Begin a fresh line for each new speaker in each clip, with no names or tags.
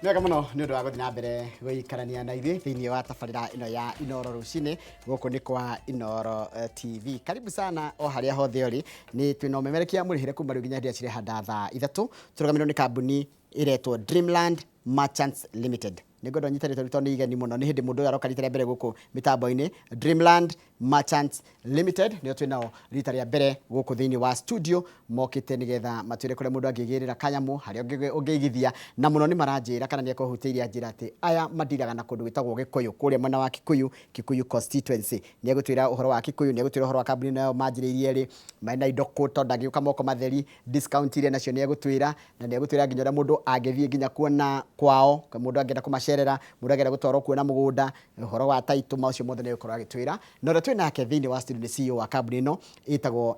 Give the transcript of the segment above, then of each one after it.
Nĩ wega mũno nĩ ũndũ wa gũthiĩ na mbere gũikarania na ithuĩ thĩinĩ wa tabarĩra ĩno ya Inoro rũcinĩ. Gũkũ nĩ kwa Inoro TV. Karibu sana o harĩa hothe ũrĩ. Nĩ twĩna ũmemerekia mũrĩhĩre kuma rĩu nginya hĩndĩ ĩrĩa cirehanda thaa 3. Tũrũgamĩrĩirwo nĩ kambuni ĩretwo Dreamland Merchants Limited. Nĩ ngwenda ũnyite rĩtwa rĩu tondũ nĩ igeni mũno. Nĩ hĩndĩ mũndũ ũyũ aroka rita rĩa mbere gũkũ mĩtambo-inĩ. Dreamland Merchants Limited nĩo twĩ nao rita rĩa mbere gũkũ thĩinĩ wa studio, mokĩte nĩgetha matwĩre kũrĩa mũndũ angĩgĩrĩra kanyamũ, harĩa ũngĩigithia, na mũno nĩ maranjĩra kana nĩ ekũhutĩirie anjĩra atĩ aya mandiraga na kũndũ gwĩtagwo Gĩkũyũ kũrĩa mwena wa Kikuyu, Kikuyu constituency. Nĩ egũtwĩra ũhoro wa Kikuyu, nĩ egũtwĩra ũhoro wa kambuni ĩno yao manjĩrĩirie rĩ, mena indo kũ, tondũ ndangĩũka moko matheri, discount iria nacio nĩ egũtwĩra, na nĩ egũtwĩra nginya ũrĩa mũndũ angĩthiĩ nginya kuona kwao, mũndũ angĩenda kũmacerera, mũndũ angĩenda gũtwarwo kuona mũgũnda, ũhoro wa title, maũcio mothe nĩ egũkorwo agĩtwĩra. Na ũrĩa twĩ nake thĩinĩ wa studio nĩ CEO wa kambuni ĩno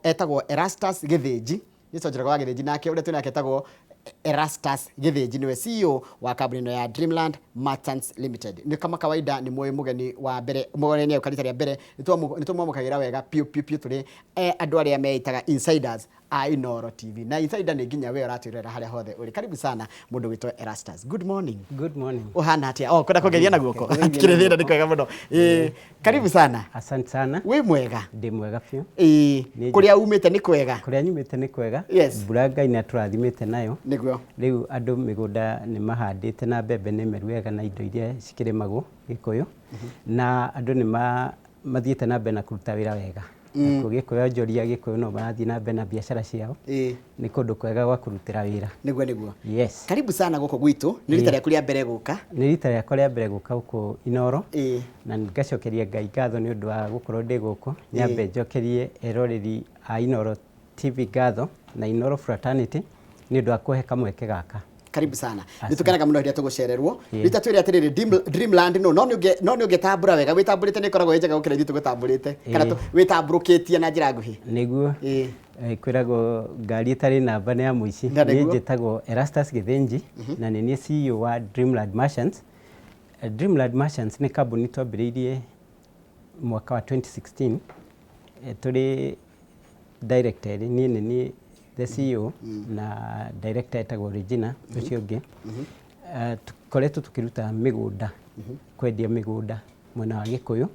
etagwo Erastus Gĩthĩnji. Nĩ Njoroge wa Gĩthĩnji, nake ũrĩa twĩ nake etagwo Erastus Gĩthĩnji, nĩwe CEO wa kambuni ĩno ya Dreamland Merchants Limited. Nĩ kama kawaida nĩ mũĩ mũgeni wa mbere, mũgeni agĩũka rita rĩa mbere nĩ tũmwamũkagĩra wega piũ piũ piũ tũrĩ andũ arĩa meĩtaga insiders a Inoro TV. Na insider nĩ nginya we ũratwĩrorera harĩa hothe ũrĩ. Karibu sana mũndũ wĩtwo Erastus. Good morning.
Good morning.
Ũhana atĩa? Oh, kwenda kũgeria na guoko. Hatikĩrĩ thĩna, nĩ kwega mũno. Ĩĩ, karibu sana.
Asante sana.
Wĩ mwega?
Ndĩ mwega biũ.
Ĩĩ, kũrĩa umĩte nĩ kwega?
Kũrĩa nyumĩte nĩ kwega. Mbura Ngai nĩ atũrathimĩte nayo.
Nĩguo.
Rĩu andũ mĩgũnda nĩ mahandĩte na mbembe nĩ meru wega na indo iria cikĩrĩmagwo Gĩkũyũ. Na andũ nĩ mathiĩte na mbere na kũruta wĩra wega. Nakuo Gĩkũyũ onjoria Gĩkũyũ no marathiĩ na mbere na biacara ciao. Nĩ kũndũ kwega gwa kũrutĩra wĩra.
Nĩguo nĩguo.
Yes.
Karibu sana gũkũ gwitũ. Nĩ rita rĩaku rĩa mbere gũka?
Nĩ rita rĩakwa rĩa mbere gũka gũkũ Inoro. Na ngacokeria Ngai ngatho nĩ ũndũ wa gũkorwo ndĩ gũkũ. Nyambe njokerie eroreri a Inoro TV ngatho na Inoro Fraternity nĩ ũndũ wa kũhe kamweke gaka.
Karibu sana. Nĩ tũkenaga mũno hĩndĩ ĩrĩa tũgũcererwo. Rita twĩre atĩrĩrĩ, Dreamland no nĩ ũngĩtambũra wega, wĩtambũrĩte nĩ ĩkoragwo ĩ njega gũkĩra ithuĩ tũgũtambũrĩte. Kana wĩtambũrũkĩtie na njĩra nguhĩ.
Nĩguo. Kwĩragwo ngari ĩtarĩ namba nĩ ya mũici. Niĩ njĩtagwo Erastus Gĩthĩnji na nĩ niĩ CEO wa Dreamland Merchants. Dreamland Merchants nĩ kambuni twambĩrĩirie mwaka wa 2016, tũrĩ director erĩ, niĩ nĩ niĩ the CEO na director etagwo Regina ũcio ũngĩ. Tũkoretwo tũkĩruta mĩgũnda, kwendia mĩgũnda mwena wa Gĩkũyũ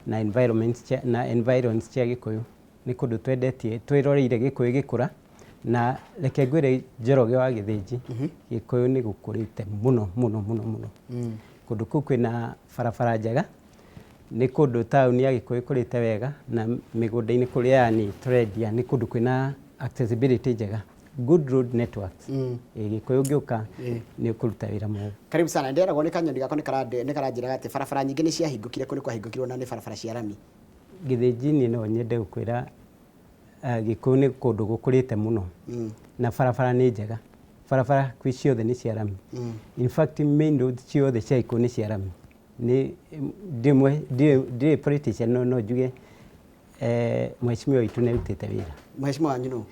na environment na environs cia Gĩkũyũ. Nĩ kũndũ twendetie, twĩroreire Gĩkũyũ gĩkũra, na reke ngwĩre Njoroge wa Gĩthĩnji, Gĩkũyũ nĩ gũkũrĩte mũno mũno mũno mũno. Kũndũ kũu kwĩna barabara njega, nĩ kũndũ taũni ya Gĩkũyũ ĩkũrĩte wega, na mĩgũnda-inĩ kũrĩa yani tũrendia nĩ kũndũ kwĩna accessibility njega, good road networks. Gĩkũyũ ũngĩũka nĩ ũkũruta wĩra mwega.
Karibu sana. Ndĩragwo nĩ kanyoni gakwa nĩ karanjĩraga atĩ barabara nyingĩ nĩ ciahingũkire kũrĩ kwahingũkirwo na nĩ barabara cia rami.
Gĩthĩnji niĩ no nyende gũkwĩra Gĩkũyũ nĩ kũndũ gũkũrĩte mũno na barabara nĩ njega. Barabara kwĩ ciothe nĩ cia rami. In fact, main roads ciothe cia Gĩkũyũ nĩ cia rami. Nĩ ndirĩ politician, no njuge mheshimiwa witũ nĩ arutĩte wĩra.
Mheshimiwa wanyu nũ?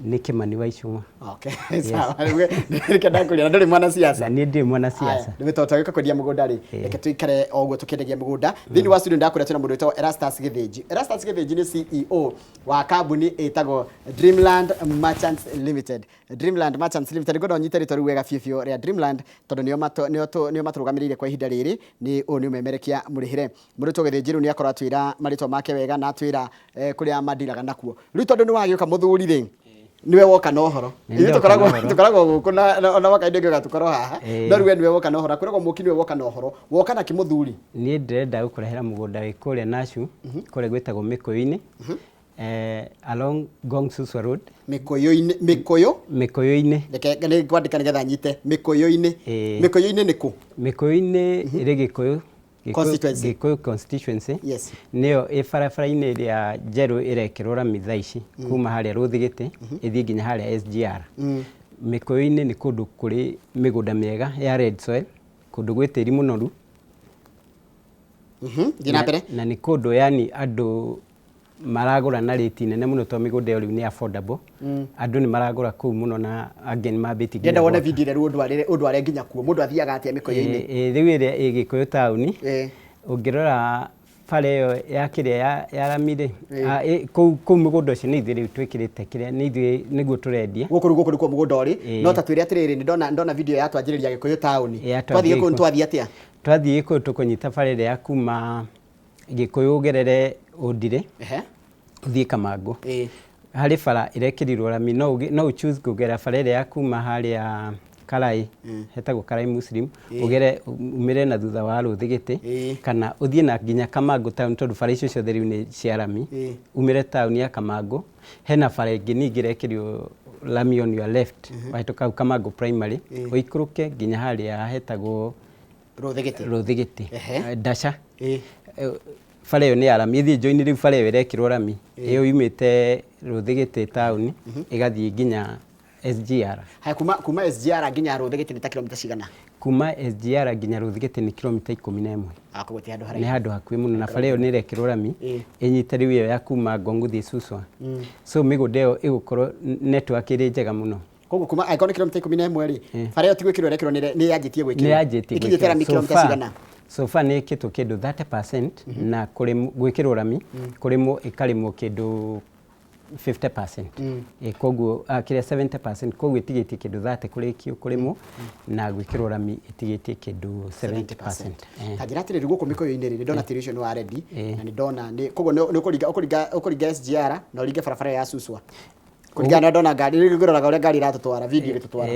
Nĩ Kĩmani wa Ichung'wa.
Okay, sawa. Reke ndakũria, na ndũrĩ mwanasiasa?
Na niĩ ndirĩ mwanasiasa.
Nĩ tondũ twagĩũka kwendia mũgũnda rĩ, reke tũikare o ũguo tũkĩendagia mũgũnda. Thĩinĩ wa studio ndakwĩra twĩna mũndũ wĩtagwo Erastus Gĩthĩnji. Erastus Gĩthĩnji nĩ CEO wa kambuni ĩtagwo Dreamland Merchants Limited. Dreamland Merchants Limited, ngwenda ũnyite rĩtwa rĩu wega biũ biũ rĩa Dreamland tondũ nĩo matũrũgamĩrĩire kwa ihinda rĩrĩ. Nĩ ũyũ nĩ ũmemerekia mũrĩhĩre. Mũndũ wĩtagwo Gĩthĩnji rĩu nĩ akorwo atwĩra marĩtwa make wega na atwĩra kũrĩa mandiraga nakuo. Rĩu tondũ nĩ wagĩũka mũthuri rĩ, nĩwe woka na ũhoro.
Nĩ
Ithuĩ
ndoka na ũhoro.
Tũkoragwo gũkũ na wakaindi ũngĩũka tũkorwo haha. No rĩu we nĩwe woka na ũhoro. Kwĩragwo mũki nĩwe woka na ũhoro. Woka na kĩ mũthuri?
Niĩ ndĩrenda gũkũrehera mũgũnda wĩ kũrĩa Nashu, kũrĩa gwĩtagwo Mĩkũyũ-inĩ, along Ngong Suswa Road.
Mĩkũyũ-inĩ, Mĩkũyũ?
Mĩkũyũ-inĩ.
Reke nĩ ngwandĩka nĩgetha nyite. Mĩkũyũ-inĩ. Mĩkũyũ-inĩ nĩ kũ?
Mĩkũyũ-inĩ ĩrĩ Gĩkũyũ.
Constituency.
Gĩkũyũ constituency. Nĩyo ĩ barabara-inĩ ĩrĩa njerũ ĩrekĩrwo rami thaa ici kuma harĩa Rũthigĩtĩ ĩthiĩ nginya harĩa SGR. Mĩkũyũ-inĩ nĩ kũndũ kũrĩ mĩgũnda mĩega ya red soil, kũndũ gwĩ tĩri mũnoru.
Thiĩ na mbere.
Na nĩ kũndũ yani andũ maragũra na rate nene mũno tondũ mĩgũnda ĩyo rĩu nĩ affordable. Andũ nĩ maragũra kũu mũno na angĩ nĩ mambĩtie nginya
Ndĩrenda wone
gwaka.
video ĩrĩa rĩu ũndware nginya kuo. Mũndũ athiaga atĩa Mĩkũyũ-inĩ?
Rĩu ĩrĩa ĩ Gĩkũyũ taũni, ũngĩrora Bara ĩyo ya kĩrĩa ya rami rĩ,
Ĩĩ.
ah, kũu mũgũnda ũcio nĩ ithuĩ rĩu twĩkĩrĩte kĩrĩa, nĩ ithuĩ nĩguo tũrendia.
Gũkũ rĩu gũkũ nĩkuo mũgũnda ũrĩ.
Ĩĩ.
No ta twĩre atĩrĩrĩ, nĩ ndona video ya twanjĩrĩria Gĩkũyũ taũni.
Ĩĩ,
twathiĩ
yatwanjĩrĩria
Gĩkũyũ twathiĩ atĩa?
Twathiĩ Gĩkũyũ tũkũnyita bara ĩrĩa ya kuma Gĩkũyũ ũgerere Ũndirĩ, ũthiĩ Kamangũ. Harĩ bara ĩrekĩrirwo rami, no ũ choose kũgera bara ĩrĩa ya kuma harĩa Karai, hetagwo Karai Muslim, ũgere umĩre na thutha wa Rũthigĩtĩ, kana ũthiĩ na nginya Kamangũ town, tondũ bara icio ciothe rĩu nĩ cia rami. Umĩre taũni ya Kamangũ, hena bara ĩngĩ ningĩ ĩrekĩrirwo rami on your left, wahĩtũka hau Kamangũ Primary, ũikũrũke nginya harĩa hetagwo
Rũthigĩtĩ.
Rũthigĩtĩ. Ndaca. Bara ĩyo nĩ ya rami, ĩthiĩ join rĩu bara ĩyo ĩrekĩrwo rami, ĩyo yumĩte Rũthigĩtĩ taũni ĩgathiĩ nginya SGR.
Haya, kuma SGR nginya Rũthigĩtĩ nĩ ta kilomita cigana?
Kuma SGR nginya Rũthigĩtĩ nĩ kilomita 11.
Ah, koguo ti handũ
Nĩ
haraihu.
Handũ hakuhĩ mũno, na bara ĩyo nĩ ĩrekĩrwo rami ĩnyite rĩu ĩyo ya kuma Ngong gũthiĩ Suswa. So mĩgũnda ĩyo ĩgũkorwo network ĩrĩ njega mũno.
Koguo kuma angĩkorwo nĩ kilomita 11 rĩ, bara ĩyo ti gwĩkĩrwo ĩrekĩrwo, nĩ yanjĩtie gwĩkĩrwo?
Nĩ yanjĩtie.
Ĩkinyĩte rami
gwĩkĩrwo.
kilomita cigana?
So far nĩ ĩkĩtwo kĩndũ 30% na gwĩkĩrwo rami, kũrĩmwo ĩkarĩmwo kĩndũ 50%. Koguo kĩrĩa 70%, koguo ĩtigĩtie kĩndũ 30 kũrĩkio kũrĩmwo, na gwĩkĩrwo rami ĩtigĩtie kĩndũ 70%.
Ta njĩra atĩrĩrĩ, gũkũ Mĩkũyũ-inĩ rĩ, nĩ ndona tĩri ũcio nĩ wa ready, na nĩ ndona nĩ koguo nĩ ũkũringa SGR na ũringe barabara ya Suswa, kũringana na ndona ngari rĩu, ngĩroraga ũrĩa ngari ĩratũtwara, video ĩgĩtũtwara.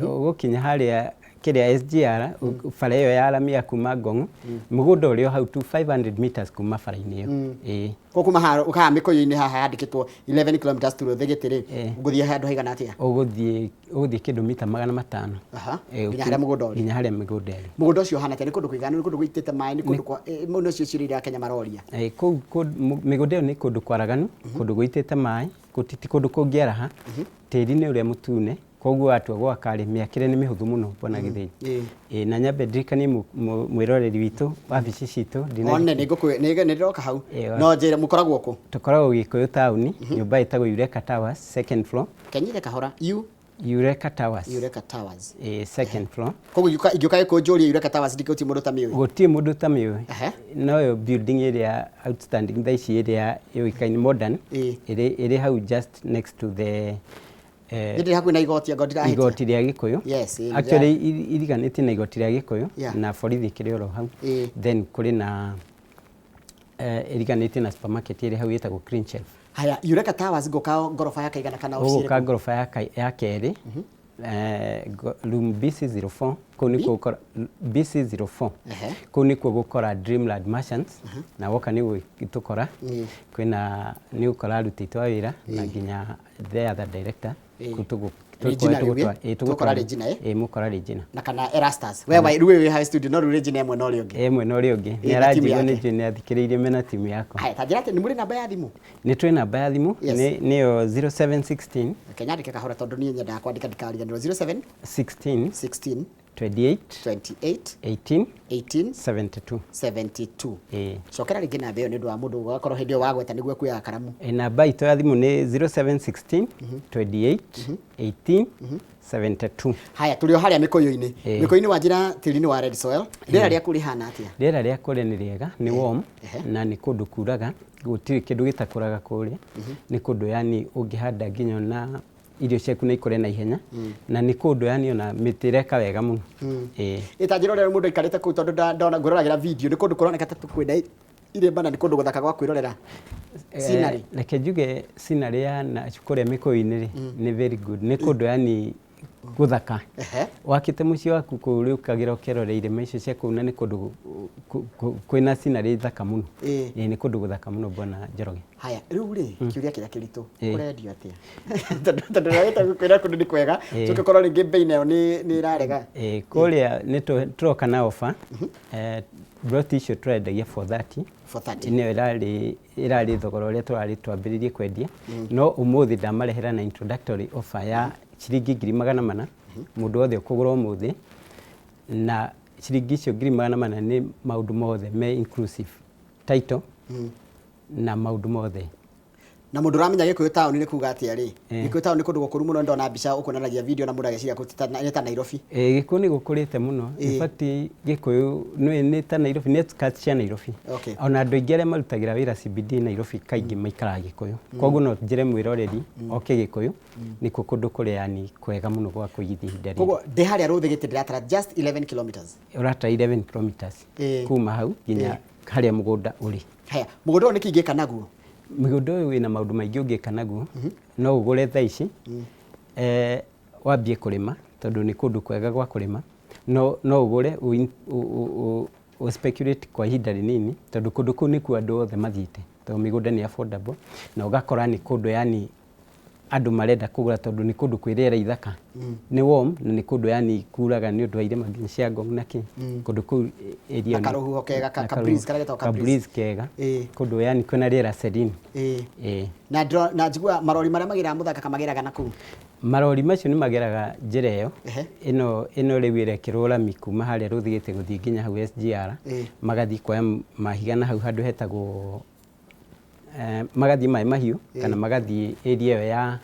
Ũgũkinya harĩa kĩrĩa SGR, bara ĩyo ya rami ya kuma Ngong, mũgũnda ũrĩ o hau tu 500 meters kuma bara-inĩ ĩyo.
Koguo kuma haha haha Mĩkũyũ-inĩ haha yandĩkĩtwo 11 kilometers to Rũthigĩtĩ rĩ, ngũthiĩ handũ haigana atĩa?
Ũgũthiĩ kĩndũ mita 500.
Nginya harĩa mũgũnda ũrĩ.
Nginya harĩa mĩgũnda ĩrĩ.
Mũgũnda ũcio ũhana atĩa? Nĩ kũndũ kũiganu? Nĩ kũndũ gũitĩte maĩ? Nĩ kũndũ kwa mũno ũcio ciũria iria Kenya maroria.
Kũu mĩgũnda ĩyo nĩ kũndũ kwaraganu, kũndũ gũitĩte maĩ, ti kũndũ kũngĩaraha, tĩri nĩ ũrĩa mũtune, koguo watua gwaka rĩ, mĩakĩre nĩ mĩhũthũ mũno, bwana Gĩthĩnji. Na nyambe ndirikanie mwĩroreri witũ wabici citũ
One nĩ ngũkũ nĩ ndĩroka hau. No njĩre mũkoragwo kũ?
Tũkoragwo Gĩkũyũ taũni, nyũmba ĩtagwo Eureka Towers, second floor.
Kenyire kahora U
Eureka Towers.
Eureka Towers.
Second floor.
Koguo ingĩũka Gĩkũyũ njũrie Eureka Towers, ndingĩgũtirĩ mũndũ ũtamĩũĩ?
Gũtirĩ mũndũ ũtamĩũĩ. Noyo building ĩrĩa outstanding thaa ici, ĩrĩa yũĩkaine modern, ĩrĩ hau just next to the
Nĩ ndĩrĩ hakuhĩ na igoti anga ndirahĩtia?
Igoti rĩa Gĩkũyũ.
Yes,
Actually iriganĩtie na igoti rĩa Gĩkũyũ, na borithi ĩkĩrĩ oro hau. Then kũrĩ na iriganĩtie na supermarket ĩrĩ hau ĩtagwo Clean Shelf.
Haya, Eureka Towers ngũka ngoroba ya kaigana kana ofici
Ũgũka
ĩrĩkũ?
Ngoroba ya kerĩ, room BC04, kũu nĩkuo gũkora BC04. Kũu nĩkuo gũkora Dreamland Merchants, na woka nĩ gũtũkora. Kwĩna nĩ ũkora aruti aitũ a wĩra na nginya the other director. Kũu
Regina rĩu, ĩ? Tũgũkora Regina, ĩ?
Ĩ, mũkora Regina.
Na kana Erastus we wa rĩu wĩ high studio, no rĩu Regina ĩmwe na ũrĩa ũngĩ.
Ĩ, mwena ũrĩa ũngĩ nĩ
Na timu
aranjigua nĩ
yake.
njũĩ nĩ athikĩrĩirie mena timu yakwa.
Haya, ta njĩra atĩ nĩ mũrĩ namba ya thimũ?
Nĩ twĩ namba ya thimũ. Nĩyo 0716.
Reke nyandĩke kahora, tondũ niĩ nyendaga kwandĩka ndikariganĩrwo. 07
16.
16.
28.
28.
18.
18.
72.
72.
Ĩ.
Cokera rĩngĩ namba ĩyo nĩ ũndũ wa mũndũ ũgakorwo hĩndĩ ĩyo wagweta nĩguo kuoyaga karamu.
Namba itũ ya thimũ nĩ 0716 28 18 72.
Haya, tũrĩ o harĩa Mĩkũyũ-inĩ. Mĩkũyũ-inĩ wanjĩra tĩri nĩ wa red soil, rĩera rĩaku rĩhana atĩa?
Rĩera rĩa kũrĩa nĩ rĩega, nĩ warm, na nĩ kũndũ kuraga, gũtirĩ kĩndũ gĩtakũraga kũrĩa. Nĩ kũndũ yani ũngĩhanda nginya ona irio ciaku nĩ ikũre na ihenya, na nĩ kũndũ yani ona mĩtĩ ĩreka wega mũno. Ĩ.
Ĩta njĩra ũrĩa mũndũ aikarĩte kũu, tondũ ndona ngwĩroragĩra video nĩ kũndũ kũroneka ta kwĩna irĩma na nĩ kũndũ gũthaka gwa kwĩrorera scenery.
Reke njuge scenery ya na kũrĩa Mĩkũyũ-inĩ rĩ, nĩ very good, nĩ kũndũ yani gũthaka. Wakĩte mũciĩ waku kũu rĩ, ũkagĩra ũkerorera irĩma icio cia kũu, na nĩ kũndũ kwĩna scenery thaka mũno. Ĩ, nĩ kũndũ gũthaka mũno, bwana Njoroge.
Haya, rĩu rĩ, kĩũria kĩrĩa kĩritũ, ũrendio atĩa? Tondũ ndagĩte kwĩra kũndũ nĩ kwega, tũngĩkorwo rĩngĩ mbei nayo nĩ ĩrarega.
Ĩ, kũrĩa nĩ tũroka na offer. Plot icio tũrendagia 430.
430.
Nĩyo ĩrarĩ thogora ũrĩa tũrarĩ twambĩrĩrie kwendia, no ũmũthĩ ndamarehera na introductory offer ya ciringi 400,000 mũndũ wothe ũkũgũra ũmũthĩ, na ciringi icio 400,000 nĩ maũndũ mothe me inclusive, title na maũndũ mothe.
Na mũndũ ũramenya Gĩkũyũ taũni nĩ kuga atĩa rĩ? Gĩkũyũ taũni nĩ kũndũ gũkũru mũno, ndona mbica ũkuonanagia video na mũndũ ageciria nĩ ta Nairobi.
Ĩĩ, Gĩkũyũ nĩ gũkũrĩte mũno. In fact, Gĩkũyũ nĩ ta Nairobi, nĩ outskirts cia Nairobi. Ona andũ aingĩ arĩa marutagĩra wĩra CBD Nairobi kaingĩ maikaraga Gĩkũyũ. Koguo no njĩre mwĩroreri oke Gĩkũyũ, nĩkuo kũndũ kũrĩa yani kwega mũno gwa kũigithia ihinda rĩrĩ.
Koguo ndĩ harĩa Rũthĩgĩtĩ ndĩratara just 11 kilometers.
Ũratara 11 kilometers kuma hau nginya harĩa mũgũnda ũrĩ.
Haya, mũgũnda ũyũ nĩkĩ ingĩka naguo?
Mũgũnda ũyũ wĩna maũndũ maingĩ ũngĩka naguo. No ũgũre thaa ici, wambie kũrĩma tondũ nĩ kũndũ kwega gwa kũrĩma. No ũgũre ũ speculate kwa ihinda rĩnini tondũ kũndũ kũu nĩkuo andũ othe mathiĩte tondũ mĩgũnda nĩ affordable na ũgakora nĩ kũndũ yani andũ marenda kũgũra tondũ nĩ kũndũ kwĩ rĩera ithaka. Nĩ warm na nĩ kũndũ yani kuraga nĩ ũndũ wa irĩma nginya cia Ngong na kĩ. Kũndũ kũu area
Na karũhuho kega, ka breeze, karĩa getagwo ka
breeze kega. Kũndũ yani kwĩna rĩera serene.
Na na njiguaga marori marĩa magĩraga mũthanga mageraga na kũu.
Marori macio nĩ mageraga njĩra ĩyo. Ĩno rĩu ĩrekĩrwo rami kuma harĩa Rũthigĩte gũthiĩ nginya hau SGR. Magathiĩ kuoya mahiga na hau handũ hetagwo magathiĩ Maĩ Mahiũ kana magathiĩ area ĩyo ya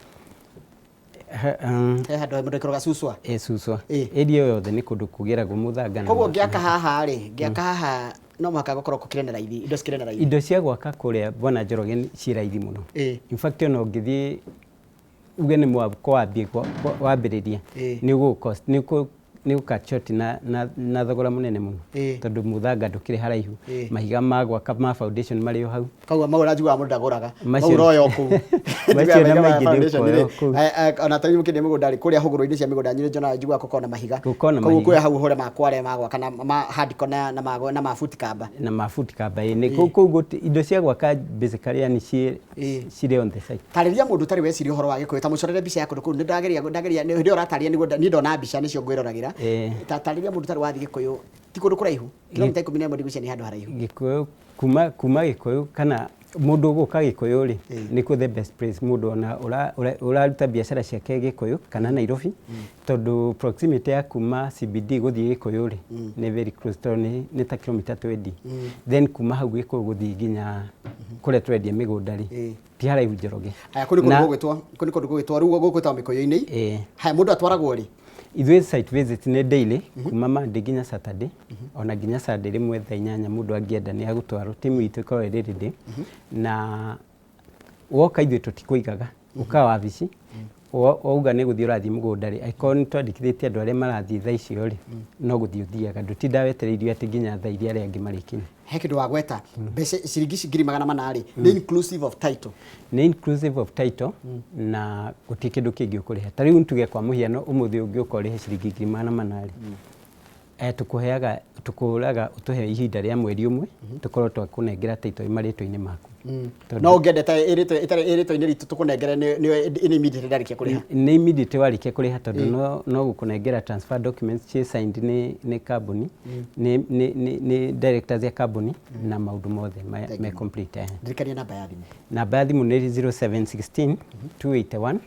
He handũ mũndũ aikũrũkaga Suswa.
Ĩ Suswa. Area ĩyo yothe nĩ kũndũ kũgeragwo mũthanga na
Koguo ngĩaka haha rĩ, ngĩaka haha no mũhaka gũkorwo gũkĩrĩ na raithi, indo cikĩrĩ na raithi.
Indo cia gwaka kũrĩa Bwana Njoroge ciĩ raithi mũno. In fact ona ũngĩthiĩ uge nĩ mwako wambie wambĩrĩrie nĩ ũgũ cost nĩ nĩ ũka short na thogora mũnene mũno tondũ mũthanga ndũkĩrĩ haraihu, mahiga ma gwaka ma foundation marĩ o hau.
Koguo mau ũranjiguaga mũndũ ndagũraga, mau ũroya o kũu.
Macio na maingĩ nĩ ũkoya o kũu.
Ona ta rĩu mũkĩendia mĩgũnda rĩ, kũrĩa hũgũrũrũ-inĩ cia mĩgũnda yanyu nĩ njonaga njiguaga gũkoragwo na mahiga.
Gũkoragwo na mahiga.
Koguo ũkuoya hau ũhũre ma kware ma gwaka na ma hardcore na ma buti kamba.
Na ma buti kamba ĩĩ. Kũu indo cia gwaka basically yani cirĩ on the site.
Tarĩria mũndũ ũtarĩ weciria ũhoro wa Gĩkũyũ, ta mũcorere mbica ya kũndũ kũu. Nĩ ndageria, ndageria, hĩndĩ ĩyo ũratarĩria nĩguo niĩ ndona mbica nĩcio ngwĩroragĩra. Ta tarĩria mũndũ ũtarĩ wathiĩ Gĩkũyũ, ti kũndũ kũraihu, kilomita 11 ndigwĩciria nĩ handũ haraihu.
Gĩkũyũ, kuma Gĩkũyũ kana mũndũ ũgũka Gĩkũyũ rĩ, nĩkuo the best place mũndũ ona ũraruta biacara ciake Gĩkũyũ kana Nairobi, tondũ proximity ya kuma CBD gũthiĩ Gĩkũyũ rĩ, nĩ very close tondũ nĩ ta kilomita 20. Then kuma hau Gĩkũyũ gũthiĩ nginya kũrĩa tũrendia mĩgũnda rĩ, ti haraihu Njoroge.
Haya, kũu nĩ kũndũ gũgwĩtwo, kũu nĩ kũndũ gũgwĩtwo, rĩu gũkũ gwĩtagwo Mĩkũyũ-inĩ. Haya, mũndũ atwaragwo rĩ?
Ithuĩ site visit nĩ daily, kuma Monday nginya Saturday, ona nginya Sunday rĩmwe thaa 8 mũndũ angĩenda nĩ agũtwarwo, timu itũ ĩkoragwo ĩrĩ ready. Na woka ithuĩ tũtikũigaga, ũkaga wabici, wauga nĩ gũthiĩ ũrathiĩ mũgũnda rĩ, angĩkorwo nĩ twandĩkithĩtie andũ arĩa marathiĩ thaa icio rĩ, no gũthiĩ ũthiaga, ndũtindaga wetereirio atĩ nginya thaa iria arĩa angĩ marĩkinya.
He kĩndũ wagweta, mbeca ciringi ici 400,000 rĩ, nĩ inclusive of title?
Nĩ inclusive of title na gũtirĩ kĩndũ kĩngĩ ũkũrĩha. Ta rĩu tuge kwa mũhiano ũmũthĩ ũngĩũka ũrĩhe ciringi 400,000 rĩ, tũkũheaga, tũkũraga ũtũhe ihinda rĩa mweri ũmwe, tũkorwo twakũnengera title marĩtwa-inĩ maku.
No ũngĩenda ĩtarĩ ĩrĩtwa-inĩ ritũ tũkũnengere nĩ immediately ndarĩkia kũrĩha?
Nĩ immediately warĩkia kũrĩha tondũ no gũkũnengera transfer documents ciĩ signed nĩ kambuni, nĩ directors ya kambuni na maũndũ mothe me complete.
Ndirikania namba ya thimũ.
Namba ya thimũ nĩ 0716 281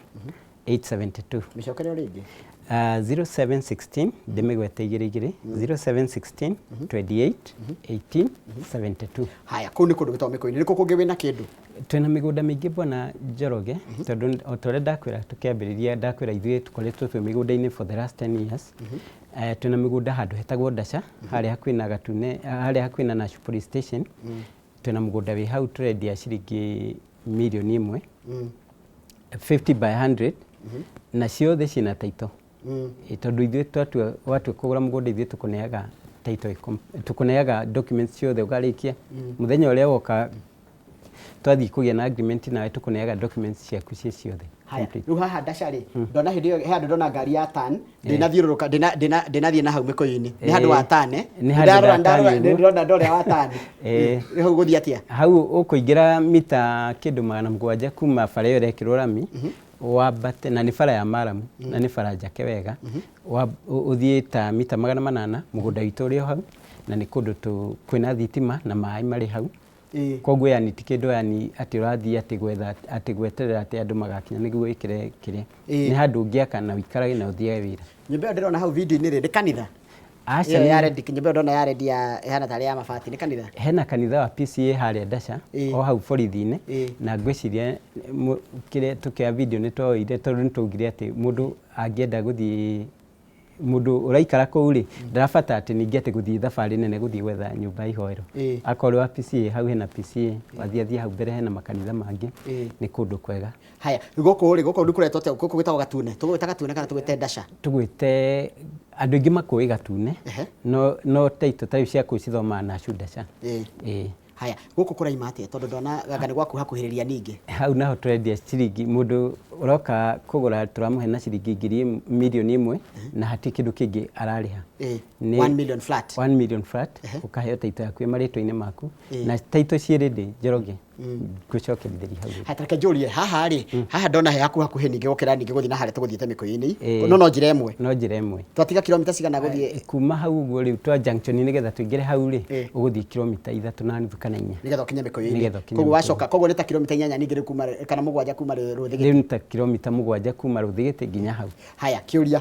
872.
Mĩcokere o rĩngĩ.
0716 ndĩmĩgwete igĩrĩ igĩrĩ 0716 28 18 72.
Haya, kũu nĩ kũndũ gwĩtagwo Mĩkũyũ-inĩ. Nĩ kũ kũngĩ wĩna kĩndũ?
Twĩna mĩgũnda mĩingĩ Bwana Njoroge, tondũ o ta ũrĩa ndakwĩra tũkĩambĩrĩria ndakwĩra ithuĩ tũkoretwo twĩ mĩgũnda-inĩ for the last 10 years. Twĩna mĩgũnda handũ hetagwo Ndaca, harĩa hakuhĩ na Gatune, harĩa hakuhĩ na Nashu Police Station. Twĩna mũgũnda wĩ hau tũrendia ciringi mirioni 1, 50 by 100, na ciothe ciĩna title. Tondũ ithuĩ twatua watua kũgũra mũgũnda ithuĩ tũkũneaga title, tũkũneaga documents ciothe ũkarĩkia. Mũthenya ũrĩa woka twathiĩ kũgĩa na agreement nawe tũkũneaga documents ciaku ciĩ ciothe.
Haya, rĩu haha Ndaca rĩ, ndona hĩndĩ ĩyo he handũ ndona ngari ya tan, ndĩnathiũrũrũka, ndĩnathiĩ na hau Mĩkũyũ-inĩ. Nĩ handũ wa tan, eh?
Nĩ handũ
Ndarora
wa tan ũguo.
Ndĩrona ndorĩa wa tan. Nĩ hau gũthiĩ atĩa?
Hau ũkũingĩra mita kĩndũ 700 kuma bara ĩyo ĩrekĩrwo rami, wambate, na nĩ bara ya maramu, na nĩ bara njake wega, ũthiĩ ta mita 800, mũgũnda witũ ũrĩ o hau, na nĩ kũndũ kwĩna thitima na maĩ marĩ hau. Koguo yani ti kĩndũ yani atĩ ũrathiĩ atĩ gwetha atĩ gweterera atĩ andũ magakinya nĩguo wĩkĩre kĩrĩa. Nĩ handũ ũngĩaka na ũikarage na ũthiage wĩra.
Nyũmba ĩyo ndĩrona hau video-inĩ rĩ, nĩ kanitha?
Aca.
Ĩyo ya red, nyũmba ĩyo ndona ya red ya ĩhana tarĩ ya mabati, nĩ kanitha?
Hena kanitha wa PCA harĩa Ndaca, o hau borithi-inĩ. Na ngwĩciria kĩrĩa tũkĩoya video nĩ twoire, tondũ nĩ twaugire atĩ mũndũ angĩenda gũthiĩ, mũndũ ũraikara kũu rĩ, ndarabatara atĩ ningĩ atĩ gũthiĩ thabarĩ nene gũthiĩ gwetha nyũmba ya ihoero. Akorwo wa PCA, hau hena PCA, wathiĩ athiĩ hau mbere hena makanitha mangĩ, nĩ kũndũ kwega.
Haya, gũkũ rĩ, gũkũ nĩ kũretwo atĩa? Gũkũ gwĩtagwo Gatune. Tũgũgwĩta Gatune kana tũgwĩte Ndaca?
Tũgwĩte, andũ aingĩ makũĩ Gatune, no taitũ ta rĩu cia kũu cithomaga Nashu Ndaca. Ĩĩ.
Haya, gũkũ kũraima atĩa? Tondũ ndona ganga nĩ gwakuhakuhĩrĩria ningĩ.
Hau naho tũrendia ciringi, mũndũ ũroka kũgũra tũramũhe na ciringi ngiri 1 million na hatirĩ kĩndũ kĩngĩ ararĩha.
1 million flat.
1 million flat, ũkaheo taito yaku ĩ marĩtwa-inĩ maku, na taito ciĩ ready, Njoroge, ngũcokerithĩria hau.
Haya, tareke njũrie haha rĩ, haha ndona he hakuh hakuhĩ ningĩ gũkĩra ningĩ gũthiĩ na harĩa tũgũthiĩte Mĩkũyũ-inĩ. No njĩra ĩmwe?
No njĩra ĩmwe.
Twatiga kilomita cigana gũthiĩ?
Kuma hau ũguo rĩu twa junction nĩgetha tũingĩre hau rĩ, ũgũthiĩ kilomita 3.5 kana 4.
Nĩgetha ũkinye Mĩkũyũ-inĩ.
Nĩgetha ũkinye
Koguo
Mĩkũyũ-inĩ.
Wacoka, koguo nĩ ta kilomita 8 ningĩ rĩu kuma kana 7 kuma Rũthigiti.
Rĩu nĩ ta kilomita 7 kuma Rũthigiti nginya hau.
Haya, kĩũria,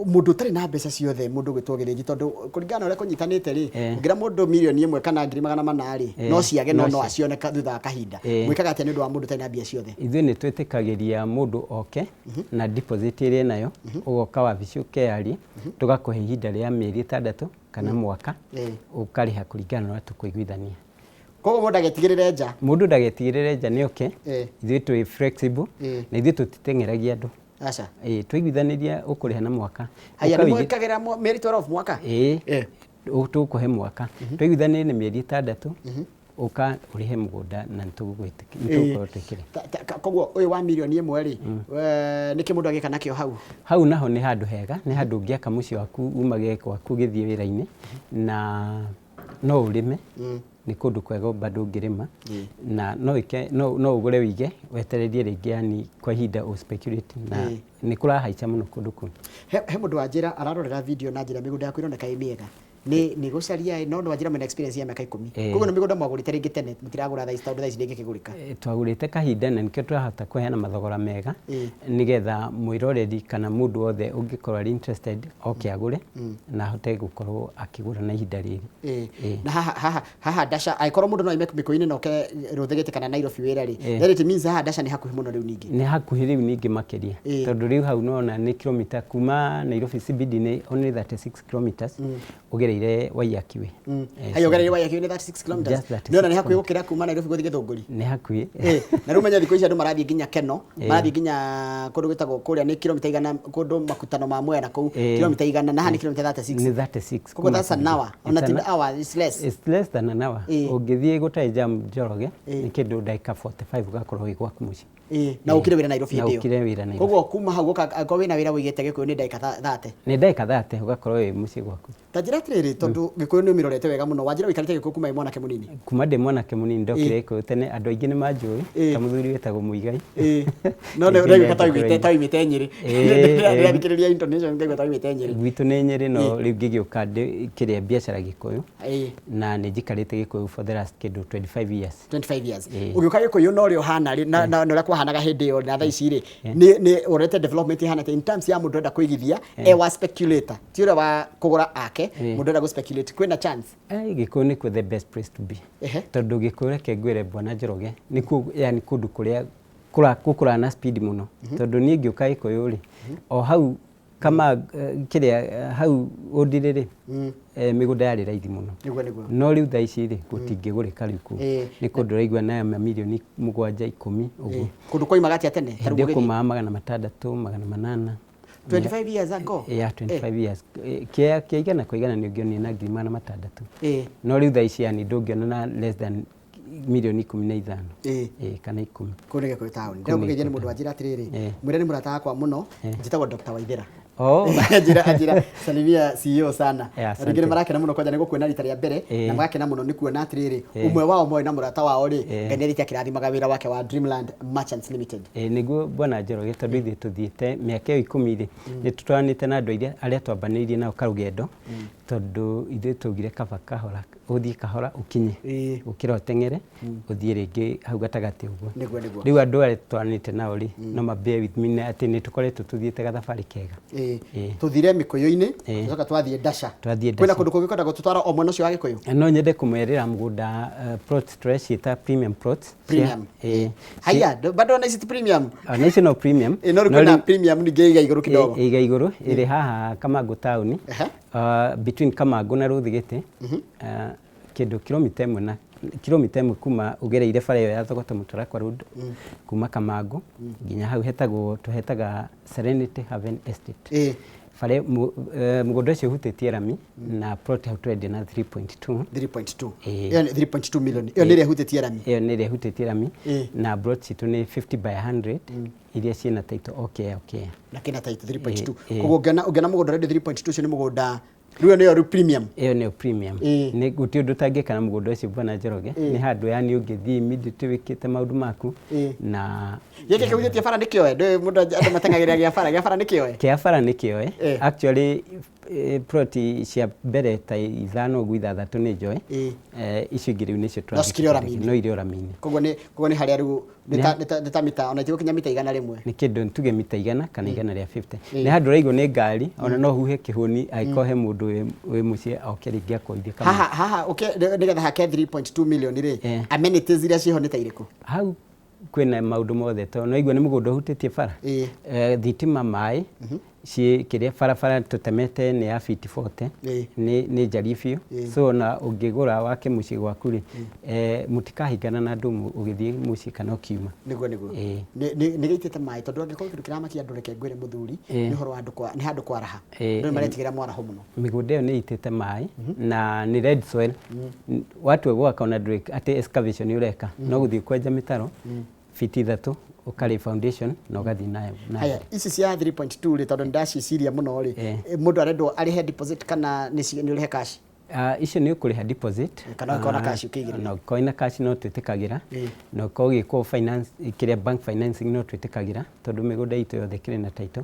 mũndũ ũtarĩ na mbeca ciothe, mũndũ ũgwĩtwo Gĩthĩnji, tondũ kũringana na ũrĩa kũnyitanĩte rĩ, ũngĩra mũndũ 1 million kana 400,000 rĩ, no ciage, no
no
no acione thutha wa kahinda. Mwĩkaga atĩa nĩ ũndũ wa mũndũ ũtarĩ na mbia ciothe?
Ithuĩ nĩ twĩtĩkagĩria mũndũ oke na deposit ĩrĩa enayo, ũgoka wabici ũkeyaria, tũgakũhe ihinda rĩa mĩeri 6 kana mwaka, ũkarĩha kũringana na ũrĩa tũkũiguithania.
Koguo mũndũ agetigĩrĩre nja?
Mũndũ ndagetigĩrĩre nja, nĩ oke. Ithuĩ twĩ flexible, na ithuĩ tũtiteng'eragia andũ.
Aca.
Ĩĩ, twaiguithanĩria ũkũrĩha na mwaka.
Haya, nĩ mwĩkagĩra mĩeri 12 mwaka?
Ĩĩ. Tũgũkũhe mwaka. Twaiguithanĩria nĩ mĩeri 6, ũka ũrĩhe mũgũnda na nĩtũgũkorwo twĩkĩre.
Koguo ũyũ wa 1 million rĩ, nĩkĩ mũndũ agĩka nakĩo hau?
Hau naho nĩ handũ hega, nĩ handũ ũngĩaka mũciĩ waku, umage gwaku ũgĩthiĩ wĩra-inĩ, na no ũrĩme, nĩ kũndũ kwega bado ũngĩrĩma, na no ĩke no ũgũre wĩige wetererie rĩngĩ, yani kwa ihinda ũ speculate, na nĩ kũrahaica mũno kũndũ kũu.
He mũndũ wanjĩra ararorera video na njĩra mĩgũnda yaku ĩroneka ĩ mĩega, nĩ gũcaria, no wanjĩra mwĩna experience ya mĩaka 10. Koguo nĩ mĩgũnda mwagũrĩte rĩngĩ tene, mũtiragũra thaa ici tondũ thaa ici ndĩngĩkĩgũrĩka?
Twagũrĩte kahinda na nĩkĩo tũrahota kũheana mathogora mega, nĩgetha mwĩroreri kana mũndũ wothe ũngĩkorwo arĩ interested oke agũre na ahote gũkorwo akĩgũra na ihinda rĩrĩ.
Na haha Ndaca, angĩkorwo mũndũ no aime Mĩkũyũ-inĩ na oke Rũthigiti kana Nairobi wĩra rĩ, then it means haha Ndaca nĩ hakuhĩ mũno rĩu ningĩ.
Nĩ hakuhĩ rĩu ningĩ makĩria, tondũ rĩu hau nona nĩ kilomita kuma Nairobi CBD nĩ only 36 kilometers ũgereire Waiyaki Way.
Haya, ũgereire Waiyaki Way nĩ 36 kilometers?
Just 36.
Nĩona nĩ hakuhĩ gũkĩra kuma Nairobi gũthiĩ Gĩthũngũri.
Nĩ hakuhĩ.
Na rĩu menya thikũ ici andũ marathiĩ nginya Keno, marathiĩ nginya kũndũ gwĩtagwo kũrĩa nĩ kilomita 100, kũndũ makutano ma Mwea na kũu, kilomita 100, na haha nĩ kilomita 36.
Nĩ 36.
Koguo that's an hour, ona ti hour, it's less.
It's less than an hour. Ũngĩthiĩ gũtarĩ jam, Njoroge, nĩ kĩndũ ndagĩka 45 ũgakorwo wĩ gwaku mũciĩ.
Na ũkire wĩra Nairobi
Na
hĩndĩ ĩyo.
Ũkire wĩra Nairobi.
Koguo kuma hau gũka, angĩkorwo wĩna wĩra wĩigĩte Gĩkũyũ, nĩ ndagĩka 30.
Nĩ ndagĩka 30 ũgakorwo wĩ mũciĩ gwaku.
Ta njĩra atĩrĩrĩ, tondũ Gĩkũyũ nĩ ũmĩrorete wega mũno, wanjĩra ũikarĩte Gĩkũyũ kuma wĩ mwanake mũnini.
Kuma ndĩ mwanake mũnini, ndokire Gĩkũyũ tene, andũ aingĩ nĩ manjũĩ ta mũthuri wĩtagwo Mũigai.
No nĩ ũraiguĩka ta waumĩte Nyĩrĩ. Ndĩrathikĩrĩria intonation ngaigua ta waumĩte Nyĩrĩ.
Gwitũ nĩ Nyĩrĩ, no rĩu ngĩgĩũka kĩrĩa biacara Gĩkũyũ, na nĩ njikarĩte Gĩkũyũ for the last kĩndũ 25 years.
25 years.
Ĩĩ.
Ũgĩũka Gĩkũyũ na ũrĩa ũhana rĩ, na ũrĩa kwahanaga hĩndĩ ĩyo na thaa ici rĩ, nĩ ũrorete development ĩhana atĩa in terms ya mũndũ ũrenda kũigithia e wa speculator, ti ũrĩa wa kũgũra ake, mũndũ ũrenda gũ speculate, kwĩna chance?
Gĩkũyũ nĩkuo the best place to be. Tondũ Gĩkũyũ, reke ngwĩre bwana Njoroge, nĩkuo yani kũndũ kũrĩa gũkũraga na speed mũno, tondũ niĩ ngĩũka Gĩkũyũ rĩ, o hau kama kĩrĩa hau ũndirĩ rĩ, mĩgũnda yarĩ raithi mũno.
Nĩguo nĩguo.
No rĩu thaa ici rĩ, gũtingĩgũrĩka rĩu kũu. Nĩ kũndũ ũraigua nayo mamirioni 7, 10 ũguo.
Kũndũ kwaimaga atĩa tene? Ta rĩu
Hĩndĩ ĩyo
ũgĩthiĩ?
Kumaga 600, 800.
25 years ago?
Yeah, 25 years. Kĩa 100 kwa 100 nĩ ũngĩonire na 600,000. No rĩu thaa ici yani ndũngĩona na less than mirioni 15. Ĩĩ, kana 10.
Kũu nĩ Gĩkũyũ town.
Kũu nĩ
Ndĩramũgeithia nĩ
Gĩkũyũ.
Mũndũ wanjĩra atĩrĩrĩ, mwĩre nĩ mũrata wakwa mũno, njĩtagwo Dr. Waithera. Anjĩra salimia CEO sana.
Yeah,
Rĩngĩ nĩ
asante.
marakena mũno kwanja nĩ gũkuona rita rĩa mbere, na magakena mũno nĩ kuona atĩrĩrĩ, ũmwe wao moĩ na mũrata wao rĩ, Ngai nĩ arĩtie akĩrathimaga wĩra wake wa Dreamland Merchants Limited.
Ĩĩ, nĩguo bwana Njoroge, tondũ ithuĩ tũthiĩte mĩaka ĩyo 10 rĩ, nĩ tũtwaranĩte na andũ arĩa twambanĩirie nao karũgendo. Tondũ ithuĩ twaugire kaba kahora, ũthiĩ kahora ũkinye, gũkĩra ũteng'ere ũthiĩ rĩngĩ hau gatagatĩ ũguo.
Nĩguo, nĩguo.
Rĩu andũ arĩa tũtwaranĩte nao rĩ, no ma bear with me na atĩ nĩ tũkoretwo tũthiĩte gathabarĩ kega.
Tũthire Mĩkũyũ-inĩ, tũcoka twathiĩ Ndasha.
Twathiĩ
Kwĩna
Ndasha.
kũndũ kũngĩ kwenda gũtũtwara o mwena ũcio wa Gĩkũyũ?
No nyende kũmerĩra mũgũnda, plots tũreciĩta premium plots.
Premium. Haya, bado na ici ti premium.
Ona icio no premium.
No rĩu kwĩna premium ningĩ ĩiga igũrũ kidogo.
Ĩiga igũrũ, ĩrĩ haha Kamangũ taũni. Between Kamangũ na Rũthigĩtĩ. Kĩndũ kilomita ĩmwe na kilomita ĩmwe kuma ũgereire bara ĩyo ya Thogoto Mũtarakwa Road, kuma Kamangũ nginya hau hetagwo, tũhetaga Serenity Haven Estate. Bara mũgũnda ũcio ũhutĩtie rami na plot hau tũrendia na 3.2.
3.2.
Ĩĩ.
Ĩyo nĩ 3.2 million. Ĩyo nĩ ĩrĩa ĩhutĩtie rami.
Ĩyo nĩ ĩrĩa ĩhutĩtie rami na plot citũ nĩ 50 by 100 iria ciĩna title okay okay.
Na kĩna title 3.2.
Ĩĩ.
Koguo ũngĩona mũgũnda ũrendio 3.2, ũcio nĩ mũgũnda rĩu, nĩyo rĩu premium.
Ĩyo nĩyo premium. Nĩ gũtirĩ ũndũ ũtangĩka na mũgũnda ũcio, bwana Njoroge. Nĩ handũ yani ũngĩthiĩ immediately wĩkĩte maũndũ maku na
Gĩkĩ kĩhutĩtie bara nĩ kĩoe? Ndũĩ mũndũ, andũ mateng'agĩrĩra gĩa bara, gĩa bara nĩ kĩoe?
Kĩa bara nĩ kĩoe.
Eh.
Actually, plot cia mbere ta ithano ũguo, ithathatũ nĩ njoe. Icio ingĩ rĩu nĩcio
No cikĩrĩ o rami-inĩ.
No irĩ o rami-inĩ.
Koguo nĩ harĩa rĩu nĩ ta mita ona itigũkinya mita 100.
Nĩ kĩndũ tuge mita 100 kana 150. Nĩ handũ ũraigwo nĩ ngari, ona no huhe kĩhũni angĩkorwo he mũndũ wĩ mũciĩ oke rĩngĩ akoithie kamwe.
Haha ũke nĩgetha hake 3.2 million rĩ, amenities iria ciĩho nĩ ta irĩkũ?
Hau kwĩna maũndũ mothe, tondũ no igua nĩ mũgũnda ũhutĩtie bara. Thitima, maĩ ciĩ kĩrĩa, barabara tũtemete nĩ ya fiti 40. Nĩ njariĩ biũ, so ona ũngĩgũra wake mũciĩ gwaku rĩ, mũtikahingana na andũ ũgĩthiĩ mũciĩ kana ũkiuma.
Nĩguo. Nĩ gĩitĩte maĩ, tondũ angĩkorwo kĩndũ kĩramakia andũ, reke ngwĩre mũthuri, nĩ ũhoro wa andũ nĩ handũ kwaraha. Andũ nĩ maretigĩra mwaraho mũno.
Mĩgũnda ĩyo nĩ ĩitĩte maĩ na nĩ red soil. Watua gwaka, ona ndũrĩ atĩ excavation ũreka, no gũthiĩ kwenja mĩtaro fiti 3, ũkarĩ foundation na ũgathiĩ nayo na
Haya, ici cia 3.2 rĩ, tondũ nĩndaciciria mũno rĩ, mũndũ arendwo arĩhe deposit kana nĩ ũrĩhe cash?
Icio nĩ ũkũrĩha deposit.
Kana ũngĩkorwo na cash ũkĩigĩrĩra.
Na ũngĩkorwo na cash no twĩtĩkagĩra, na ũkorwo ũgĩkwo finance, kĩrĩa bank financing no twĩtĩkagĩra, tondũ mĩgũnda itũ yothe ĩkĩrĩ na title.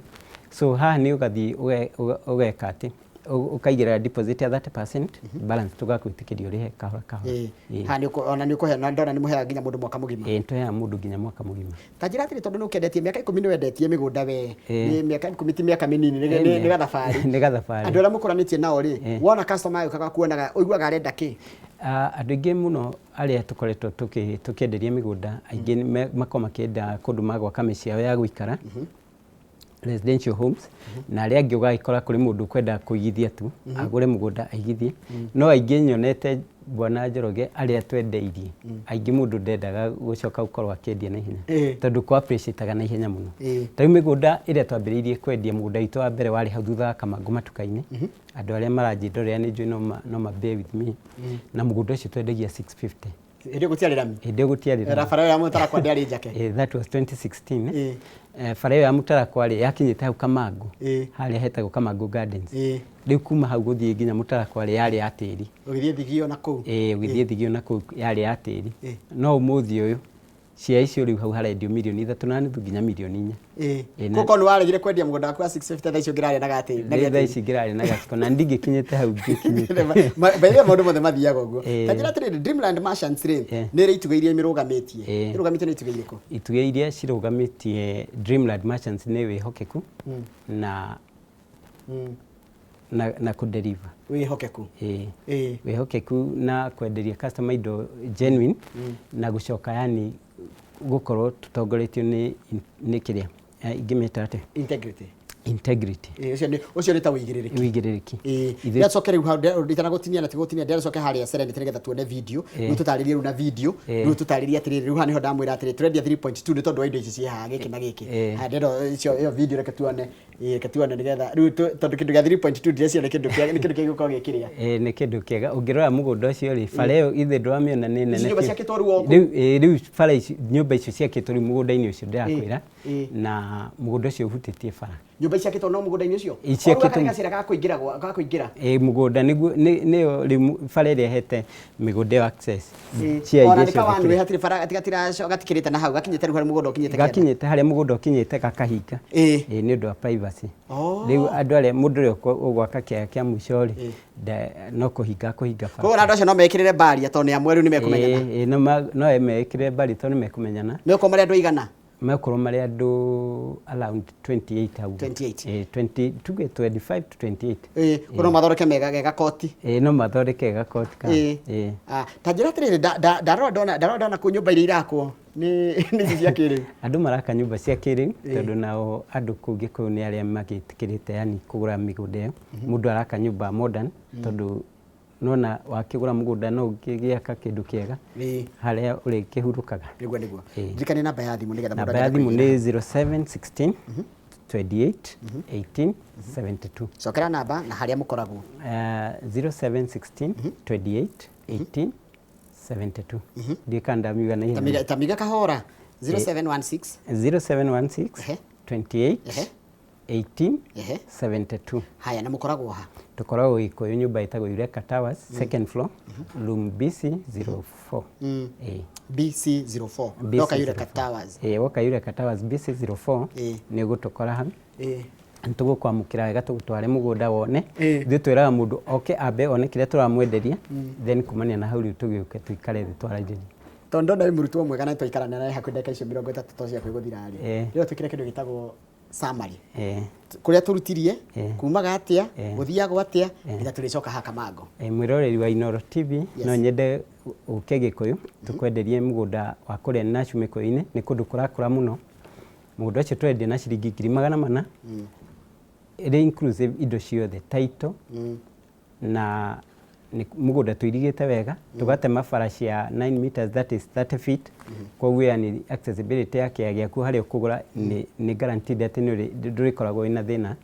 So haha nĩ ũgathiĩ ũgeka atĩ ũkaigĩrĩra deposit ya 30%, balance tũgakwĩtĩkĩria ũrĩhe kahora kahora.
Haha ona nĩ ũkũhe, na ndona nĩ mũheaga nginya mũndũ mwaka mũgima.
Ĩĩ, nĩtũheaga mũndũ nginya mwaka mũgima.
Ta njĩra atĩrĩ, tondũ nĩ ũkendetie mĩaka 10, nĩ wendetie mĩgũnda we. Nĩ mĩaka 10, ti mĩaka mĩnini, nĩ gathabarĩ.
Nĩ gathabarĩ.
Andũ arĩa mũkoranĩtie nao rĩ, wona customer agĩũkaga kuonaga, ũiguaga arenda kĩ?
Andũ aingĩ mũno arĩa tũkoretwo tũkĩenderia mĩgũnda, aingĩ makoragwo makĩenda kũndũ magwaka mĩciĩ yao ya gũikara, residential homes, na arĩa angĩ ũgagĩkora kũrĩ mũndũ ũkwenda kũigithia tu, agũre mũgũnda aigithie. No aingĩ nyonete, bwana Njoroge, arĩa twendeirie aingĩ, mũndũ ndendaga gũcoka gũkorwo akĩendia na ihenya, tondũ kũ appreciate na ihenya mũno. Ta rĩu mĩgũnda ĩrĩa twambĩrĩirie kwendia, mũgũnda witũ wa mbere warĩ hau thutha wa Kamangũ matuka-inĩ. Andũ arĩa maranjĩndorera nĩ njũĩ no ma bear with me, na mũgũnda ũcio twendagia 650.
Hĩndĩ ĩyo gũtiarĩ rami?
Hĩndĩ ĩyo gũtiarĩ rami.
Na bara ĩyo ya Mũtarakwa ndĩarĩ njake?
That was 2016. Bara ĩyo ya Mũtarakwa rĩ, yakinyĩte hau Kamangũ, harĩa hetagwo Kamangũ Gardens. Rĩu kuma hau gũthiĩ nginya Mũtarakwa rĩ, yarĩ ya tĩri.
Ũgĩthiĩ Thigio na kũu.
Ĩĩ, ũgĩthiĩ Thigio na kũu yarĩ ya tĩri. No ũmũthĩ ũyũ cia icio rĩu hau harendio 3.5 mirioni nginya 4 mirioni.
Kũkorwo nĩ waregire kwendia mũgũnda waku wa 650, thaa icio ũngĩrarĩa na gatĩri na
Rĩu thaa
gĩatĩri.
ici ngĩrarĩa na gaciko na ndingĩkinyĩte hau ngĩkinyĩte.
Baithe maũndũ mothe mathiaga ũguo. Ta njĩra atĩrĩrĩ, Dreamland Merchants rĩ, nĩ ĩrĩ itugĩ iria imĩrũgamĩtie? Ĩrũgamĩtio nĩ itugĩ irĩkũ?
Itugĩ iria cirũgamĩtie Dreamland Merchants nĩ wĩhokeku na kũdeliver.
Wĩhokeku.
Ĩĩ. Wĩhokeku na kwenderia customer indo genuine, na gũcoka yani gũkorwo tũtongoretio nĩ kĩrĩa, ingĩmĩta atĩa?
Integrity.
Integrity.
Ĩĩ, ũcio nĩ ta ũigĩrĩrĩki.
Ũigĩrĩrĩki.
Ndĩracoke rĩu hau nditanagũtinia na tigũtinia, ndĩracoke harĩa Serenity nĩgetha tuone video. Rĩu tũtarĩrie rĩu na video. Rĩu tũtarĩrie atĩrĩrĩ, rĩu haha nĩho ndamwĩra atĩrĩ tũrendia 3.2 nĩ tondũ wa indo ici ciĩ haha, gĩkĩ na gĩkĩ. Haya, ndĩrenda icio ĩyo video, reke tuone. Ĩĩ, reke tuone nĩgetha rĩu tondũ kĩndũ gĩa 3.2 ndĩreciria nĩ kĩndũ kĩa gũkorwo gĩkĩrĩa.
Ĩĩ, nĩ kĩndũ kĩega. Ũngĩrora mũgũnda ũcio rĩ, bara ĩyo ithe ndũramĩona nĩ nene
Ici nyũmba
biũ.
ciakĩtwo rĩu o kũu?
Rĩu bara ici, nyũmba icio ciakĩtwo rĩu mũgũnda-inĩ ũcio ndĩrakwĩra, na mũgũnda ũcio ũhutĩtie bara.
Nyũmba ici ciakĩtwo no mũgũnda-inĩ ũcio?
Ĩ, ciakĩtwo.
O rĩu gaka nĩ gacĩra ga kũingĩra.
Ĩ, mũgũnda nĩguo nĩyo rĩu bara ĩrĩa ĩhete mĩgũnda ĩyo access. Cia
Ona
iria
nĩ ka
ciothe
one way, hatirĩ bara, gatikĩrĩte na hau, gakinyĩte rĩu harĩa mũgũnda ũkinyĩte kĩanda.
Gakinyĩte harĩa mũgũnda ũkinyĩte gakahinga. Ĩ, nĩ ũndũ wa privacy. privacy.
Oh.
Rĩu andũ arĩa mũndũ ũrĩa ũgwaka kĩaya kĩa mũico rĩ, no kũhinga kũhinga
Koguo na andũ acio no mekĩrĩre baria tondũ nĩ amwe rĩu nĩ mekũmenyana.
Ĩĩ, no mekĩrĩre bari tondũ nĩ mekũmenyana.
Megũkorwo marĩ andũ aigana?
Mekorwo marĩ andũ around 28 hau.
28.
Ĩĩ, 20, tuge 25 to 28.
Ĩĩ, koguo no mathondeke mega gakoti.
Ĩĩ, no mathondeke gakoti ka. Ĩĩ.
Ah, ta njĩra atĩrĩrĩ, ndarora ndona, ndarora ndona kũu nyũmba iria irakwo nĩ ici cia kĩrĩu.
Andũ maraka nyũmba cia kĩrĩu tondũ nao andũ kũu Gĩkũyũ nĩ arĩa magĩtĩkĩrĩte yani kũgũra mĩgũnda ĩyo. Mũndũ araka nyũmba modern tondũ nona wakĩgũra mũgũnda no ũngĩgĩaka kĩndũ kĩega harĩa ũrĩkĩhurũkaga.
Nĩguo nĩguo. Ndirikania namba ya thimũ nĩgetha mũndũ
Namba ya
angĩenda
thimũ
kũingĩra.
nĩ 0716 28 18 72.
Cokera namba na harĩa mũkoragwo.
0716 28 18 72. Ndiũĩ kana ndamiuga na ihenya.
Tamiga kahora. 0716
0716 28 18 72.
Haya, na mũkoragwo ha?
Tũkoragwo Gĩkũyũ nyũmba ĩtagwo Eureka Towers, second floor, room BC 04. Ĩĩ.
BC 04.
BC
Ndoka Eureka
04.
Towers.
Ĩĩ, woka Eureka Towers BC 04 nĩ ũgũtũkora hau. Nĩ tũgũkwamũkĩra wega tũgũtware mũgũnda wone. Ithuĩ twĩraga mũndũ oke ambe one kĩrĩa tũramwenderia, then kumania na hau rĩu tũgĩũke tũikare thĩ twaranĩrie.
Tondũ ndona wĩ mũrutwo mwega na twaikarania nawe hakuhĩ ndagĩka icio 30 to ciaku igũthira rĩ. Rĩu twĩkĩre kĩndũ gĩtagwo summary. Kũrĩa tũrutirie, kumaga atĩa, gũthiagwo atĩa, nginya tũrĩcoka haha Kamango.
Mwĩroreri wa Inooro TV, no nyende ũke Gĩkũyũ tũkwenderie mũgũnda wa kũrĩa Nachu Mĩkũyũ-inĩ, nĩ kũndũ kũrakũra mũno. Mũgũnda ũcio tũrendia na ciringi 400,000, ĩrĩ inclusive indo ciothe, title, na nĩ mũgũnda tũirigĩte wega, tũgatema bara cia 9 meters, that is 30 feet. Koguo yani accessibility ya kĩaya gĩaku harĩa ũkũgũra nĩ guaranteed atĩ ndũrĩkoragwo wĩna thĩna.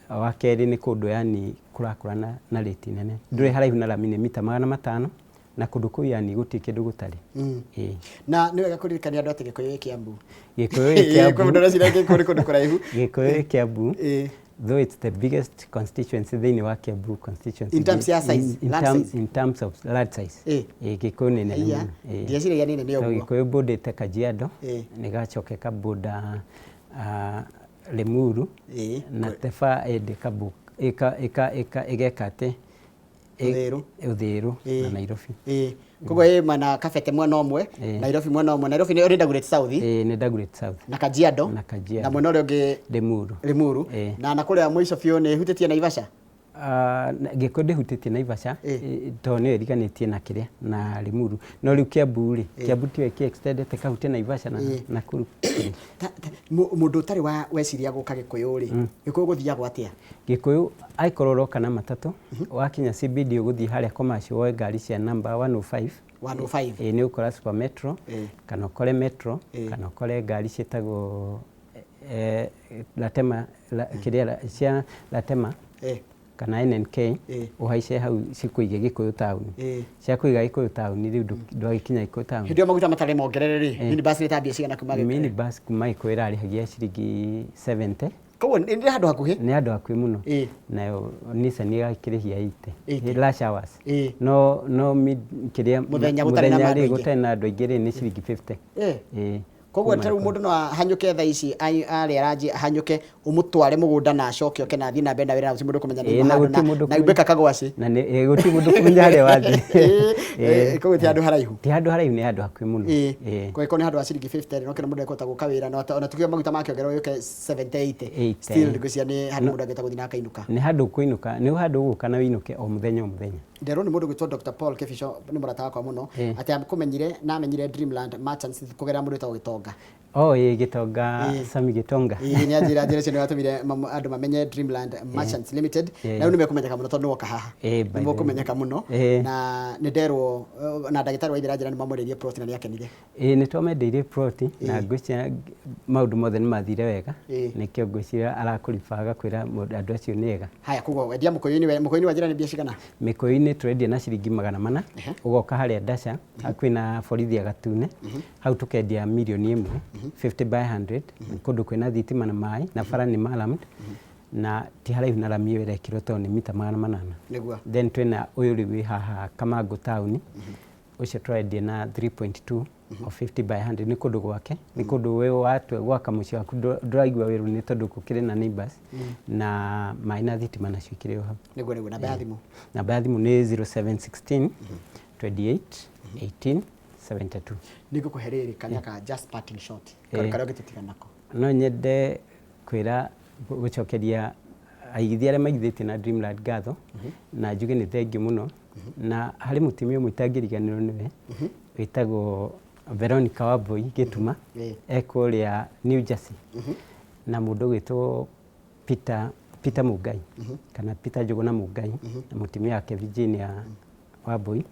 Wa kerĩ nĩ kũndũ yani kũrakũra na rate nene. Ndũrĩ haraihu na rami nĩ mita 500, na kũndũ kũu yani gũtirĩ kĩndũ gũtarĩ. Ĩĩ.
Na nĩ wega kũririkania andũ atĩ Gĩkũyũ gĩ Kĩambu.
Gĩkũyũ gĩ Kĩambu.
Kwĩ mũndũ ũreciria Gĩkũyũ nĩ kũndũ kũraihu.
Gĩkũyũ gĩ Kĩambu. Though it's the biggest constituency thĩinĩ wa Kiambu constituency.
In terms ya size, land size.
In terms of land size. Gĩkũyũ nĩ nene
Aya,
mũno.
Ndieciragia nĩ nene
So
ũguo.
Gĩkũyũ bordete Kajiado, nĩgacoka ĩkaborder, Limuru, na Teba ĩndĩ ĩgeka atĩ?
Uthiru.
Uthiru na Nairobi.
Koguo ĩ mwena Kabete mwena ũmwe, Nairobi mwena ũmwe. Nairobi nĩ ũrĩ Dagoretti South.
Ĩĩ, nĩ Dagoretti South.
Na Kajiado.
Na Kajiado.
Na mwena ũrĩa ũngĩ
Limuru.
Limuru. Na kũrĩa mũico biũ nĩ ĩhutĩtie Naivasha?
Gĩkũyũ ndĩhutĩtie Naivasha, tondũ nĩyo ĩriganĩtie na kĩrĩa, na Limuru. No rĩu Kiambu rĩ, Kiambu tiyo ĩkĩ extended ĩkahutia Naivasha na Nakuru.
Mũndũ ũtarĩ wa weciria gũka Gĩkũyũ rĩ, Gĩkũyũ gũthiagwo atĩa?
Gĩkũyũ angĩkorwo ũroka na matatũ, wakinya CBD ũgũthiĩ harĩa commercial woe ngari cia number 105.
105.
Ĩĩ, nĩ ũgũkora Super Metro, kana ũkore Metro, kana ũkore ngari ciĩtagwo, Latema, kĩrĩa cia Latema, kana NNK, ũhaice hau cikũige Gĩkũyũ town. Ciakũiga Gĩkũyũ town rĩu ndwagĩkinya Gĩkũyũ town.
Hĩndĩ ĩyo maguta matarĩ mongerere rĩ, minibus nĩ tambia cigana kuma Gĩkũyũ?
Minibus kuma Gĩkũyũ ĩrarĩhagia ciringi 70.
Koguo nĩ handũ hakuhĩ?
Nĩ handũ hakuhĩ mũno. Nayo Nissan ĩgakĩrĩhia 80.
80.
Rush hours. No mid, kĩrĩa
Mũthenya gũtarĩ na
mũthenya
andũ
rĩ,
aingĩ.
gũtarĩ na andũ aingĩ rĩ, nĩ ciringi 50.
Koguo
Kuma
ta rĩu
Gĩkũyũ.
mũndũ no ahanyũke thaa ici, arĩa aranjia ahanyũke, ũmũtware mũgũnda na acoke oke na athiĩ na mbere na wĩra na gũtirĩ mũndũ ũkũmenya nĩ
Na
handũ
gũtirĩ mũndũ
na umbĩka kagwacĩ.
Na nĩ, gũtirĩ mũndũ ũkũmenya harĩa wathiĩ.
Koguo ti handũ haraihu.
Ti handũ haraihu, nĩ handũ hakuhĩ mũno.
Koguo nĩ handũ ha ciringi 50, no kĩrĩa mũndũ ekũhota gũka wĩra, na ona tuge maguta makĩongererwo yũke 70, 80.
80.
Still ngwĩciria nĩ handũ mũndũ angĩhota gũthiĩ na akainũka.
Nĩ handũ ũkũinũka, nĩ handũ ũgũka na ũinũke o mũthenya o mũthenya.
Nderwo nĩ mũndũ gwĩtwo Dr. Paul Kibicho, nĩ mũrata wakwa mũno, atĩ akũmenyire na amenyire Dreamland Merchants kũgerera mũndũ wĩtagwo Gĩtonga.
Oh, ĩĩ, Gĩtonga, Sami Gĩtonga.
Ĩĩ, nĩ anjĩra njĩra ũcio nĩ watũmire andũ mamenye Dreamland Merchants Limited. Na rĩu nĩ mekũmenyeka mũno tondũ nĩ woka haha.
By
Nĩ
the way.
mekũmenyeka mũno. Na nĩ nderwo, na ndagĩtarĩ wa Ithira anjĩra nĩ mamwenderie plot na nĩ akenire.
Ĩĩ, nĩ twamendeirie plot na ngwĩciria maũndũ mothe nĩ mathire wega. Nĩkĩo ngwĩciria arakũriba agakwĩra andũ acio nĩ ega.
Haya, koguo wendia mũkũyũ-inĩ we, mũkũyũ-inĩ wa njĩra nĩ mbia cigana?
Mĩkũyũ-inĩ tũrendia na ciringi 400, ũgoka harĩa Dasha, hakuhĩ na borithi ya Gatune, hau tũkendia mirioni ĩmwe, 50 by 100, kũndũ kwĩna thitima na maĩ, na bara nĩ maramed, na ti haraihu na rami ĩyo ĩrekĩrwo tondũ nĩ mita 800. Then twĩna ũyũ rĩu wĩ haha Kamango town, ũcio tũrendia na 3.2. Of 50 by 100 nĩ kũndũ gwake, nĩ kũndũ we watua gwaka mũciĩ waku ndũraigua wĩru nĩ tondũ gũkĩrĩ na neighbors, na maĩ na thitima nacio ikĩrĩ o hau.
Nĩguo. Namba ya thimũ?
Namba ya thimũ nĩ 0716 28 18 72.
Nĩ ngũkũhe rĩrĩ kanya ka just parting shot, karĩa ũngĩtũtiga nako.
No nyende kwĩra gũcokeria aigithia arĩa maigithĩtie na Dreamland ngatho, na njuge nĩ thengiũ mũno. Na harĩ mũtumia ũmwe itangĩriganĩrwo nĩwe, wĩtagwo Veronica Wambui Gĩtuma, e kũrĩa New Jersey, na mũndũ ũgwĩtwo Peter Mungai, kana Peter Njũgũna Mungai, na mũtumia wake Virginia Wambui,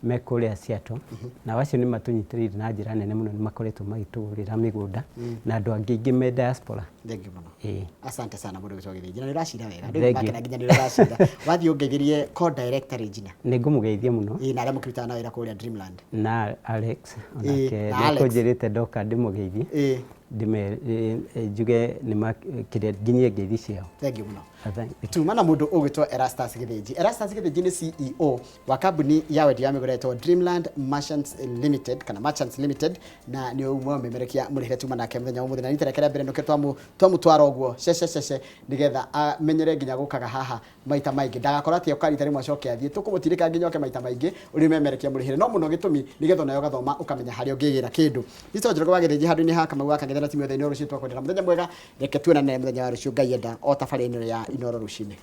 me kũrĩa Seattle. Na acio nĩ matũnyitĩrĩire na njĩra nene mũno, nĩ makoretwo magĩtũgũrĩra mĩgũnda, na andũ angĩ aingĩ me diaspora.
Thengiũ mũno. Asante sana, mũndũ gwĩtwo Gĩthĩnji, na nĩ ũracira wega. Andũ makena nginya nĩ ũracira. Wathiĩ ũngeithĩrie co-director Regina.
Nĩ ngũmũgeithia mũno.
Ĩĩ, na arĩa mũkĩrutaga na wĩra kũrĩa Dreamland.
Na Alex onake
na Alex.
Nĩekũnjĩrĩte ndoka ndĩmũgeithie, ndĩme njuge nĩ kĩrĩa nginyie ngeithi ciao.
Thengiũ mũno. Tuma na mũndũ ũgwĩtwo Erastus Gĩthĩnji. Erastus Gĩthĩnji nĩ CEO wa kambuni ya wendia wa mĩgũnda ĩtagwo Dreamland Merchants Limited, kana Merchants Limited, na nĩ ũmwe wa memerekia mũrĩhĩre tuma nake mũthenya wa ũmũthĩ, na rita rĩake rĩa mbere nĩkĩo twamũtwara ũguo cece cece, nĩgetha amenyere nginya gũkaga haha maita maingĩ, ndagakorwo atĩ oka rita rĩmwe acoke athiĩ. Tũkũmũtindĩka nginya oke maita maingĩ ũrĩ memerekia mũrĩhĩre, no mũno gĩtũmi nĩgetha onawe ũgathoma ũkamenya harĩa ũngĩgĩra kĩndũ. Nitũ Njoroge wa Gĩthĩnji, handũ-inĩ ha Kamau wa Kang'ethe na timu yothe Inooro rũciũ, twakwendera mũthenya mwega. Reke tuonane mũthenya wa rũciũ Ngai enda, o tabarĩra ĩno ya Inooro rũcinĩ.